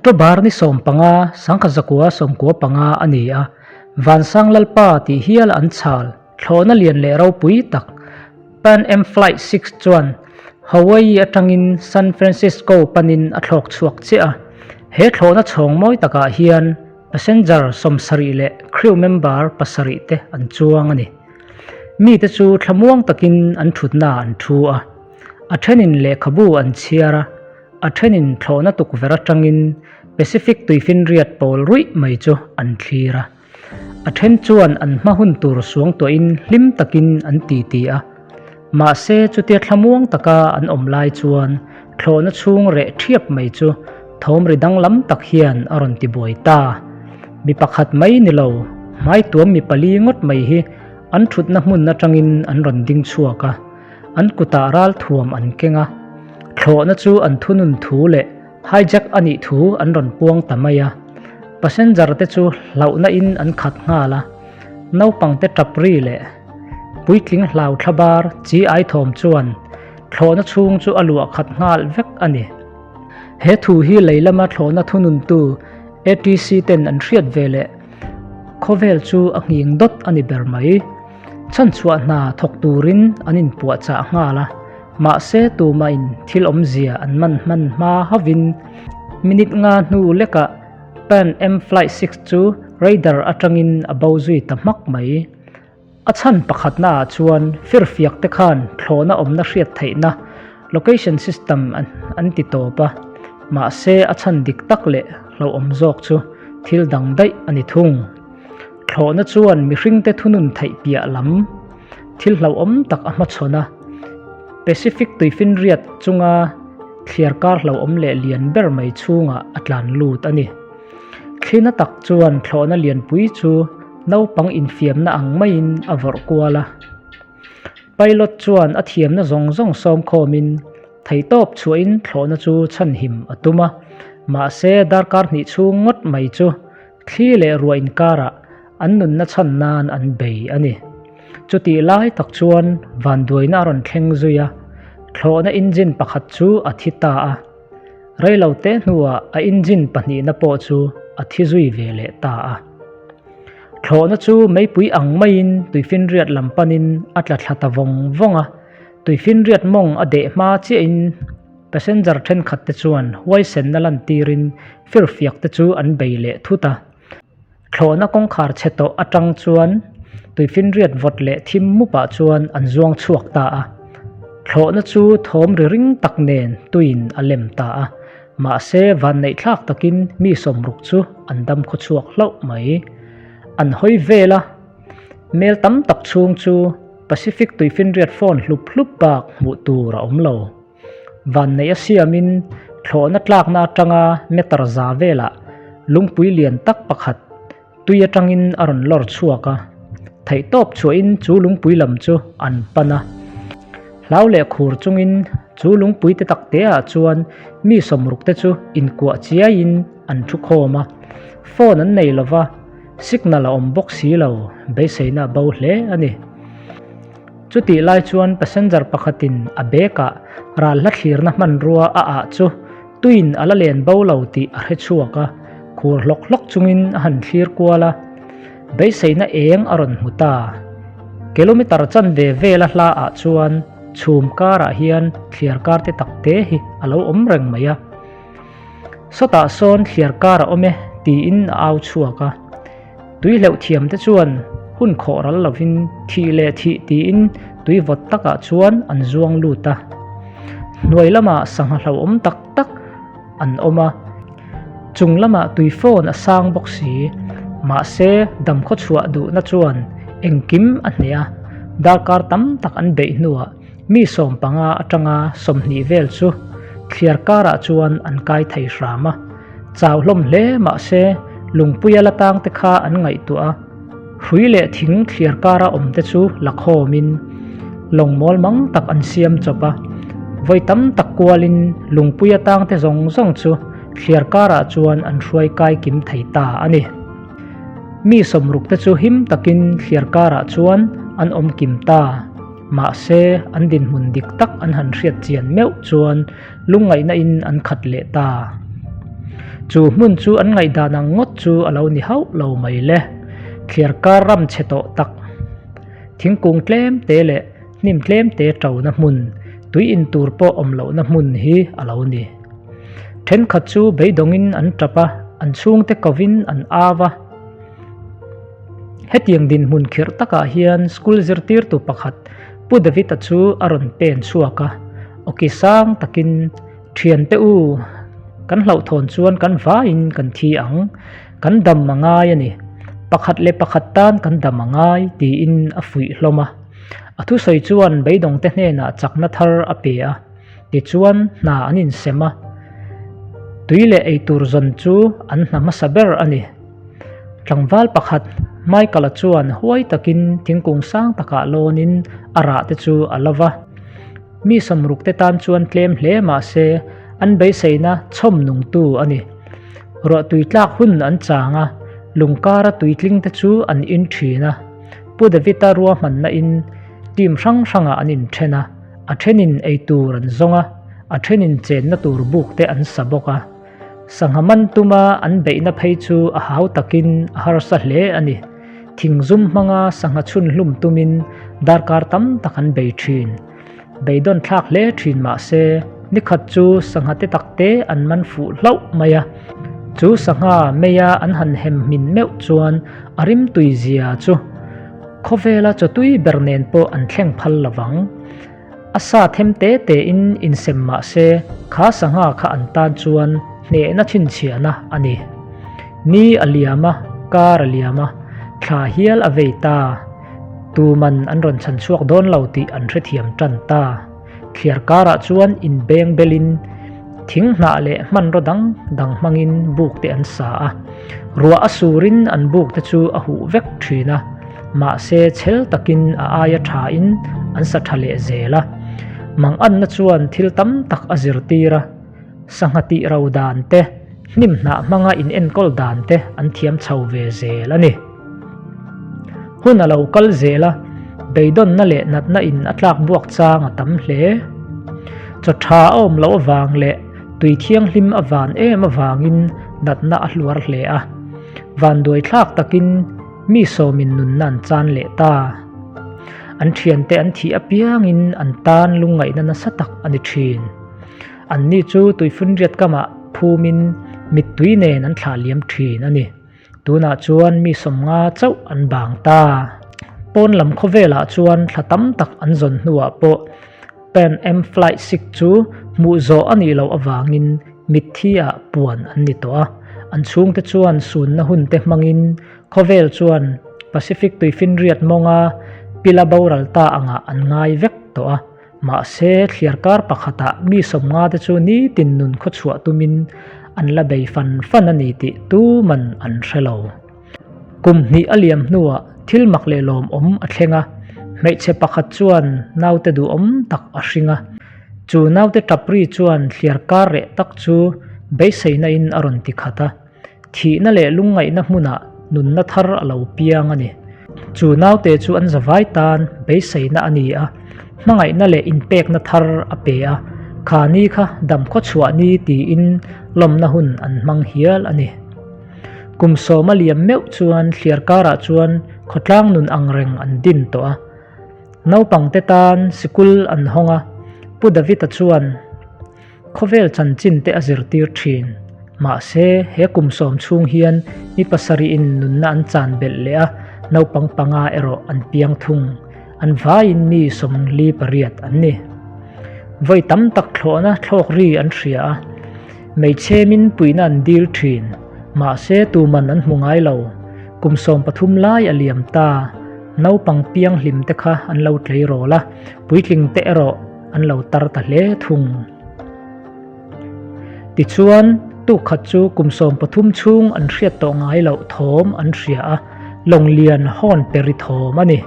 October ni 15, 1995 a ni a, Vansang Lalpa tih hial an chhal thlawhna lian leh ropui tak Pan Am Flight 6 chuan Hawaii atangin San Francisco panin a thlawk chhuak chiah a. He thlawhna chhawng mawi takah hian passenger 70 leh crew member pasarih te an chuang a ni. Mite chu thlamuang takin an thutnaah an thu a, a thenin lehkhabu an chhiar a, a thenin thlawhna tukverh atangin Pacific tuifinriat pawl ruih mai chu an thlir a. A then chuan an hma hun tur suangtuahin hlim takin an titi a. Mahse chutia thlamuang taka an awm lai chuan thlawhna chhung reh thiap mai chu thawm ri danglam tak hian a rawn ti buai ta. Mi pakhat mai ni lo, hmaituam mi pali ngawt mai hi an thutna hmun atangin an rawn ding chhuak a, an kutah ralthuam an keng a. Thlawhna chu an thunun thu leh Hijack a nih thu an rawn puang ta mai a, passenger te chu hlauhna in an khat nghal a, naupang te tap ri leh puitling hlau thla bar chi ai thawm chuan thlawhna chhung chu a luah khat nghal vek a ni. He thu hi lei lama thlawhna thununtu ATC ten an hriat ve leh khawvel chu a nghing dawt a ni ber mai. Chhanchhuah hna thawk turin an inpuahchah nghal a. Mahse tumahin thil awmzia an man hman hma hovin minute nga hnu lekah Pan Am Flight 6 chu radar atangin a bo zui ta hmak mai. A chhan pakhatnaah chuan firfiak te khan thlawhna awmna hriat theihna location system an ti tawp a, mahse a chhan dik tak leh hlauhawm zawk chu thil dang daih a ni thung. Thlawhna chuan mihringte thunun theih piah lam. Thil hlauhawm tak a hmachhawn a, Pacific tuifinriat chunga thliarkar hlauhawm leh lian ber mai chhungah a tlan lut a ni. Thlina tak chuan thlawhna lianpui chu naupang infiamna ang maiin a vawrh kual a. Pilot chuan a thiamna zawng zawng sawmkhawmin theihtawp chhuahin thlawhna chu chhanhim a tum a, mahse darkar hnih chhung ngawt mai chu thli leh ruah inkarah An nunna chhan nan an bei a ni. Chutih lai tak chuan vanduaina a rawn thleng zui a, thlawhna engine pakhat chu a thi ta a. Reilo te hnuah a engine pahnihna pawh chu a thi zui ve leh ta a. Thlawhna chu meipui ang maiin tuifinriat lam panin a tla thla ta vawng vawng a, tuifinriat mawng a deh hma chiahin passenger thenkhat te chuan huaisenna lantirin firfiak te chu an bei leh thut a. Thlawhna kawngkhar chhe tawh atang chuan tuifinriat vawt leh thim mupah chuan an zuang chhuak ta a. Thlawhna chu thawm ri ring tak nen tuiin a lem ta a. Mahse vanneih thlak takin mi sawmruk chu an dam khaw chhuak hlauh mai. An hawi vel a, mel tam tak chhung chu Pacific tuifinriat phone hlup hlup bak hmuh tur a awm lo. Vanneih a siamin thlawhna tlakna atanga meter za velah lungpui lian tak pakhat tui atangin a rawn lawr chhuak a, theihtawp chhuahin chu lungpui lam chu an pan a. Hlau leh khur chungin chu lungpui te tak te ah chuan mi sawmruk te chu inkuah chiaiin an thu khawm a, phone an nei lova, signal a awm bawk si lo, beiseina a bo hle a ni. Chutih lai chuan passenger pakhatin a bag-ah ral hla thlirna hmanrua a ah chu tuiin a la len bo lo tih a hre chhuak a, khur hlawk hlawk chungin a han thlir kual a, beiseina eng a rawn hmu ta. Kilometer chanve vela hla ah chuan chhum karah hian thliar kar te tak te hi a lo awm reng mai a. Sawtah sawn thliar kar a awm e tiin a au chhuak a. Tui hleuh thiam te chuan hun khawh ral lovin thih leh thih tiin tui vawt takah chuan an zuang lut a. Hnuai lamah sangha hlauhawm tak tak an awm a, chung lamah tui fawn a sang bawk si. Mahse damkhaw chhuah duhna chuan engkim a hneh a, darkar tam tak an beih hnuah mi 15 atanga 20 vel chu thliar karah chuan an kai thei hram a. Chau hlawm hle mahse lungpuia la tang te kha an ngaihtuah a, hrui leh thing thliar kara awm te chu la khawmin lawng mawl mang tak an siam chawp a, vawi tam tak kualin lungpuia tang te zawng zawng chu thliar karah chuan an hruai kai kim thei ta a ni. Mi 60 te chu him takin thliar karah chuan an awm kim ta. Mahse an dinhmun dik tak an han hriat chian meuh chuan lungngaihna in an khat leh ta. Chu hmun chu an ngaihdan ang ngawt chu a lo ni hauh lo mai le. Thliarkar ram chhe tawh tak, thingkung tlem te leh hnim tlem te ṭona hmun, tui in tur pawh awm lohna hmun hi a lo ni. Thenkhat chu beidawngin an ṭap a, an chhungte kovin an au a. Hetiang dinhmun khirh takah hian school zirtirtu pakhat Pu David-a chu a rawn pen chhuak a, awki sang takin, Thiante u, kan hlauhthawn chuan kan vaiin kan thi ang, kan dam a ngai a ni, pakhat leh pakhat tan kan dam a ngai, tiin a fuih hlawm a. A thusawi chuan beidawngte hnenah chakna thar a pe a. Tichuan hna an insem a, tui leh eitur zawn chu an hna hmasa ber a ni. Tlangval pakhat Michael-a chuan huai takin thingkung sang takah lawnin a rah te chu a lo va. Mi sawmruk te tan chuan tlem hle mah se an beiseina chhawm nungtu a ni. Ruahtui tlak hun an chang a, lungkara tuitling te chu an in thin a. Pu David-a ruahmanna in team hrang hrangah an inthen a. A thenin ei tur an zawng a, a thenin chenna tur buk te an sa bawk a. Sangha man tuma an beihna phei chu a hau takin a harsa hle a ni. Thingzum hmanga sangha chhun hlum tumin darkar tam tak an bei thin. Beidawn thlak hle thin mah se, nikhat chu sangha te tak te an man fuh hlauh mai a. Chu sangha meia an han hem hmin meuh chuan a rimtui zia chu Khawvela chawtui ber nen pawh an thleng phal lo vang. A sa them te tein insem mah se kha sangha kha an tan chuan hnehna chhinchhiahna a ni. Ni a liam a, kar a liam a, thla hial a vei ta. Tuman an rawn chhan chhuak dawn lo tih an hrethiam tan ta. Thliar karah chuan inbeng belin thing hnah leh hmanraw dang dang hmangin buk te an sa a. Ruah a surin an buk te chu a huh vek thin a, mahse chhel takin a aia thain an sa tha leh zel a. Manganna chuan thil tam tak a zirtir a. Sangha tih ro dan te, hnim hnah hmanga in enkawl dan te an thiam chho ve zel a ni. Hun a lo kal zel a, beidawnna leh natna in a tlak buak chang a tam hle. Chaw tha a awm loh avang leh tui thianghlim a van em avangin natna a hluar hle a. Vanduai thlak takin mi sawmin nunna an chan leh ta. An thiante an thih apiangin an tan lungngaihna nasa tak a ni thin. Anni chu tuifunriat kamah phumin mittui nen an thlah liam thin a ni. Tunah chuan mi sawmnga chauh an bang ta. Pawn lam khawvelah chuan thla tam tak an zawn hnuah pawh Pan Am Flight 6 chu hmuh zawh a nih loh avangin mitthi ah puan an ni tawh a. An chhungte chuan sunna hun te hmangin khawvel chuan Pacific tuifinriat mawnga pila boral ta angah an ngai vek tawh a. Mahse, thliarkar pakhatah mi sawmnga te chu nitin nun khawchhuah tumin an la bei fan fan a ni tih tuman an hre lo. Kum hnih a liam hnuah thil mak leh lawmawm a thleng a, hmeichhe pakhat chuan naute duhawm tak a hring a. Chu naute tap ri chuan thliarkar reh tak chu beiseina in a rawn ti khat a. Thihna leh lungngaihna hmunah nunna thar a lo piang a ni. Chu naute chu an zavai tan beiseina a ni a, hmangaihna leh inpekna thar a pe a, kha ni kha damkhaw chhuah ni tiin lawmna hun an hmang hial a ni. Kum sawma liam meuh chuan thliar karah chuan khawtlang nun ang reng an din tawh a. Naupangte tan sikul an hawng a, Pu David-a chuan, Khawvel chanchin te a zirtir thin. Mahse, he kum sawm chhung hian mi pasarihin nunna an chan belh leh a, naupang panga erawh an piang thung. An vaiin mi 48 an ni. Vawi tam tak thlawhna thlawk ri an hria a, hmeichhe min puihna an dil thin. Mahse, tuman an hmu ngai lo. Kum 13 lai a liam ta. Naupang piang hlim te kha an lo tleirawl a, puitling te erawh an lo tar ta hle thung. Tichuan, tukkhat chu kum 13 chhung an hriat tawh ngai loh thawm an hria a, lawng lian hawn pe ri thawm a ni.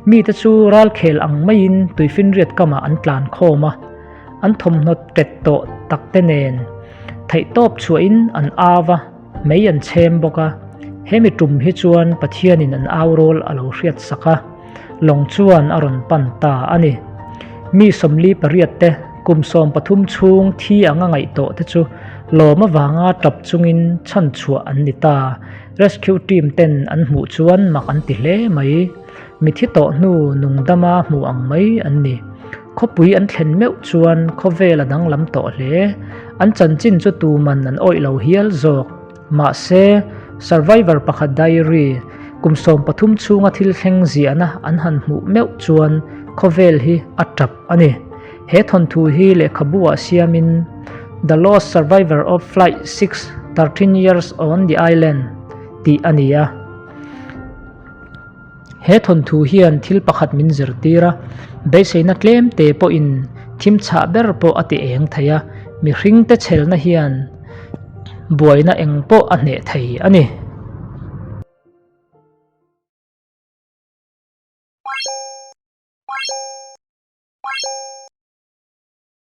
Mite chu ralkhel ang maiin tuifinriat kamah an tlan khawm a, an thawmhnaw tet tawh takte nen theihtawp chhuahin an au va, Mei an chhem bawk a, hemi tum hi chuan Pathianin an au rawl a lo hriat sak a, lawng chuan a rawn pan ta a ni. Mi 48 te kum 13 chhung thi anga ngaih tawh te chu Lawm avanga tap chungin chhanchhuah an ni ta. Rescue team ten an hmuh chuan mak an ti hle mai. Mithi tawh hnu nungdama hmu ang mai an ni. Khawpui an thlen meuh chuan khawvel a danglam tawh hle. An chanchin chu tuman an awih lo hial zawk. Mahse, Survivor pakhat diary, kum 13 chhunga thil thleng ziahna an han hmuh meuh chuan khawvel hi a tap a ni. He thawnthu hi lehkhabu ah siamin The Lost Survivor of Flight 6, 13 Years on the Island tih a ni a. He thawnthu hian thil pakhat min zirtir a, beiseina tlem te pawhin thim chhah ber pawh a ti eng thei a, mihringte chhelna hian buaina eng pawh a hneh thei a ni.